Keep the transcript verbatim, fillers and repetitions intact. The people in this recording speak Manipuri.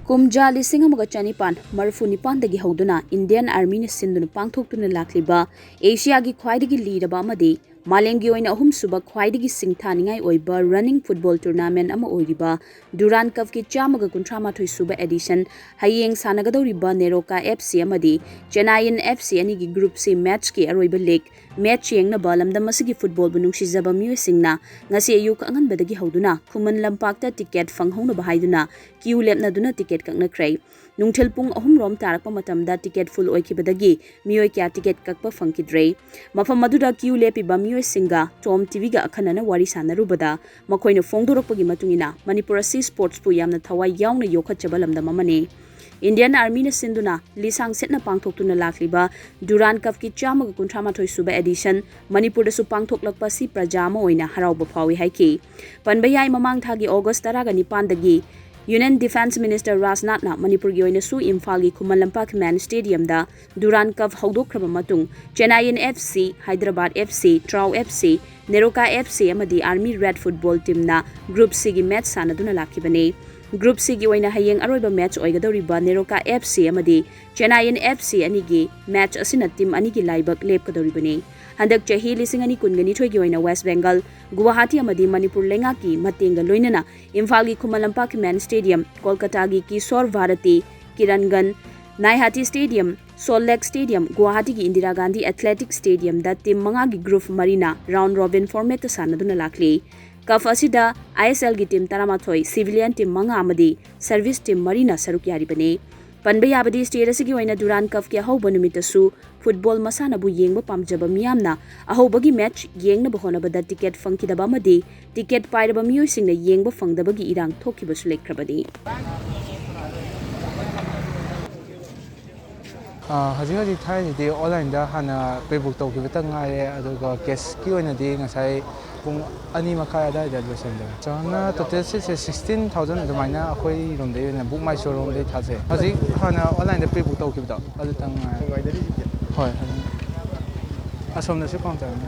ꯀꯨꯝꯖꯥ ꯂꯤꯁꯤꯡ ꯑꯃꯒ ꯆꯅꯤꯄꯥꯟ ꯃꯔꯤꯐꯨ ꯅꯤꯄꯥꯟꯗꯒꯤ ꯍꯧꯗꯨꯅ Indian Armyꯅ ꯁꯤꯟꯗꯨꯅ ꯄꯥꯡꯊꯣꯛꯇꯨꯅ ꯂꯥꯛꯂꯤꯕ ꯑꯦꯁꯤꯌꯥꯒꯤ ꯈ꯭ꯋꯥꯏꯗꯒꯤ ꯂꯤꯔꯕ ꯑꯃꯗꯤ ꯃꯥꯂꯦꯝꯒꯤ ꯑꯣꯏꯅ ꯑꯍꯨꯝꯁꯨꯕ ꯈ꯭ꯋꯥꯏꯗꯒꯤ ꯁꯤꯡꯊꯥꯅꯤꯡꯉꯥꯏ ꯑꯣꯏꯕ running football tournament ꯑꯃ ꯑꯣꯏꯔꯤꯕ Durand Cupꯀꯤ ꯆꯥꯝꯃꯒ ꯀꯨꯟꯊ꯭ꯔꯥ ꯃꯥꯊꯣꯏ ꯁꯨꯕ edition ꯍꯌꯦꯡ ꯁꯥꯟꯅꯒꯗꯧꯔꯤꯕ NEROCA FC ꯑꯃꯗꯤ Chennaiyin FC ꯑꯅꯤꯒꯤ Group C matchꯀꯤ ꯑꯔꯣꯏꯕ leg match ꯌꯦꯡꯅꯕ ꯂꯝꯗꯝ ꯑꯁꯤꯒꯤ footballꯕꯨ ꯅꯨꯡꯁꯤꯖꯕ ꯃꯤꯑꯣꯏꯁꯤꯡꯅ ꯉꯁꯤ ꯑꯌꯨꯛ ꯑꯉꯟꯕꯗꯒꯤ ꯍꯧꯗꯨꯅ ꯈꯨꯃꯟ ꯂꯝꯄꯥꯛꯇ ticket ꯐꯪꯍꯧꯅꯕ ꯍꯥꯏꯗꯨꯅ queue ꯂꯦꯞꯅꯗꯨꯅ ticket ꯀꯛꯅꯈ꯭ꯔꯦ꯫ ꯅꯨꯡꯊꯤꯜ ꯄꯨꯡ ꯑꯍꯨꯝ ꯔꯣꯝ ꯇꯥꯔꯛꯄ ꯃꯇꯝꯗ ticket full ꯑꯣꯏꯈꯤꯕꯗꯒꯤ ꯃꯤꯑꯣꯏ ꯀꯌꯥ ticket ꯀꯛꯄ ꯐꯪꯈꯤꯗ꯭ꯔꯦ꯫ ꯃꯐꯝ ꯑꯗꯨꯗ queue ꯂꯦꯞꯄꯤꯕ ꯃꯤꯑꯣꯏꯁꯤꯡꯒ Tom TVꯒ ꯑꯈꯟꯅꯅ ꯋꯥꯔꯤ ꯁꯥꯟꯅꯔꯨꯕꯗ ꯃꯈꯣꯏꯅ ꯐꯣꯡꯗꯣꯔꯛꯄꯒꯤ ꯃꯇꯨꯡ ꯏꯟꯅ ꯃꯅꯤꯄꯨꯔ ꯑꯁꯤ sportsꯄꯨ ꯌꯥꯝꯅ ꯊꯋꯥꯏ ꯌꯥꯎꯅ ꯌꯣꯛꯈꯠꯆꯕ ꯂꯝꯗꯝ ꯑꯃꯅꯤ꯫ Indian Armyꯅ ꯁꯤꯟꯗꯨꯅ ꯂꯤꯁꯥꯡ ꯁꯤꯠꯅ ꯄꯥꯡꯊꯣꯛꯇꯨꯅ ꯂꯥꯛꯂꯤꯕ Durand Cupꯀꯤ ꯆꯥꯝꯃꯒ ꯀꯨꯟꯊ꯭ꯔꯥ ꯃꯥꯊꯣꯏ ꯁꯨꯕ edition ꯃꯅꯤꯄꯨꯔꯗꯁꯨ ꯄꯥꯡꯊꯣꯛꯂꯛꯄ ꯑꯁꯤ ꯄ꯭ꯔꯖꯥ ꯑꯃ ꯑꯣꯏꯅ ꯍꯔꯥꯎꯕ ꯐꯥꯎꯏ ꯍꯥꯏꯈꯤ꯫ ꯄꯟꯕ ꯌꯥꯏ, ꯃꯃꯥꯡ ꯊꯥꯒꯤ August ꯇꯔꯥꯒ ꯅꯤꯄꯥꯟꯗꯒꯤ Union Defence Minister ꯔꯥꯖꯅꯥꯊꯅ ꯃꯅꯤꯄꯨꯔꯒꯤ ꯑꯣꯏꯅꯁꯨ ꯏꯝꯐꯥꯜꯒꯤ ꯈꯨꯃꯟ ꯂꯝꯄꯥꯛ ꯃꯦꯟ stadiumꯗ Durand Cup ꯍꯧꯗꯣꯛꯈ꯭ꯔꯕ ꯃꯇꯨꯡ Chennaiyin FC, Hyderabad FC, Trao FC, NEROCA FC ꯑꯃꯗꯤ Army Red football teamꯅ Group Cꯒꯤ match ꯁꯥꯟꯅꯗꯨꯅ ꯂꯥꯛꯈꯤꯕꯅꯤ꯫ Group Cꯒꯤ ꯑꯣꯏꯅ ꯍꯌꯦꯡ ꯑꯔꯣꯏꯕ match ꯑꯣꯏꯒꯗꯧꯔꯤꯕ NEROCA FC ꯑꯃꯗꯤ Chennaiyin FC ꯑꯅꯤꯒꯤ match ꯑꯁꯤꯅ team ꯑꯅꯤꯒꯤ ꯂꯥꯏꯕꯛ ꯂꯦꯞꯀꯗꯧꯔꯤꯕꯅꯤ꯫ ꯍꯟꯗꯛ ꯆꯍꯤ ꯂꯤꯁꯤꯡ ꯑꯅꯤ ꯀꯨꯟꯒ ꯅꯤꯊꯣꯏꯒꯤ ꯑꯣꯏꯅ West Bengal, ꯒꯨꯋꯥꯍꯥꯇꯤ ꯑꯃꯗꯤ ꯃꯅꯤꯄꯨꯔ ꯂꯩꯉꯥꯛꯀꯤ ꯃꯇꯦꯡꯒ ꯂꯣꯏꯅꯅ ꯏꯝꯐꯥꯜꯒꯤ ꯈꯨꯃꯟ ꯂꯝꯄꯥꯛꯀꯤ ꯃꯦꯟ stadium, ꯀꯣꯜꯀꯇꯥꯒꯤ Kishore Bharati Krirangan, Naihati stadium, Salt Lake stadium, ꯒꯨꯋꯥꯍꯥꯇꯤꯒꯤ ꯏꯟꯗꯤꯔꯥ ꯒꯥꯟꯙꯤ athletic stadiumꯗ team ꯃꯉꯥꯒꯤ group ꯃꯔꯤꯅ round robin formatꯇ ꯁꯥꯟꯅꯗꯨꯅ ꯂꯥꯛꯂꯤ꯫ Cup ꯑꯁꯤꯗ ISLꯒꯤ team ꯇꯔꯥꯃꯥꯊꯣꯏ, civilian team ꯃꯉꯥ ꯑꯃꯗꯤ service team ꯃꯔꯤꯅ ꯁꯔꯨꯛ ꯌꯥꯔꯤꯕꯅꯤ꯫ ꯄꯟꯕ ꯌꯥꯕꯗꯤ state ꯑꯁꯤꯒꯤ ꯑꯣꯏꯅ Durand Cupꯀꯤ ꯑꯍꯧꯕ ꯅꯨꯃꯤꯠꯇꯁꯨ football ꯃꯁꯥꯟꯅꯕꯨ ꯌꯦꯡꯕ ꯄꯥꯝꯖꯕ ꯃꯤꯌꯥꯝꯅ ꯑꯍꯧꯕꯒꯤ match ꯌꯦꯡꯅꯕ ꯍꯣꯠꯅꯕꯗ ticket ꯐꯪꯈꯤꯗꯕ ꯑꯃꯗꯤ ticket ꯄꯥꯏꯔꯕ ꯃꯤꯑꯣꯏꯁꯤꯡꯅ ꯌꯦꯡꯕ ꯐꯪꯗꯕꯒꯤ ꯏꯔꯥꯡ ꯊꯣꯛꯈꯤꯕꯁꯨ ꯂꯩꯈ꯭ꯔꯕꯅꯤ꯫ ꯑꯥ, ꯍꯧꯖꯤꯛ ꯍꯧꯖꯤꯛ ꯊꯥꯔꯤꯁꯤꯗꯤ onlineꯗ ꯍꯥꯟꯅ pre-book ꯇꯧꯈꯤꯕꯇ ꯉꯥꯏꯔꯦ, ꯑꯗꯨꯒ cashꯀꯤ ꯑꯣꯏꯅꯗꯤ ꯉꯁꯥꯏ ꯄꯨꯡ ꯑꯅꯤ ꯃꯈꯥꯏ ꯑꯗꯨꯋꯥꯏꯗ ꯂꯣꯏꯁꯤꯟꯖꯔꯦ꯫ ꯆꯥꯎꯔꯥꯛꯅ total seatꯁꯦ sixteen thousand ꯑꯗꯨꯃꯥꯏꯅ ꯑꯩꯈꯣꯏꯔꯣꯝꯗꯒꯤ ꯑꯣꯏꯅ Book My Showꯔꯣꯝꯗꯒꯤ ꯊꯥꯖꯩ꯫ ꯍꯧꯖꯤꯛ ꯍꯥꯟꯅ onlineꯗ pre-book ꯇꯧꯈꯤꯕꯗꯣ ꯑꯗꯨꯇꯪ ꯉꯥꯏꯔꯦ꯫ ꯍꯣꯏ, ꯑꯗꯨꯝ ꯑꯁꯣꯝꯗꯁꯨ counterꯅꯦ꯫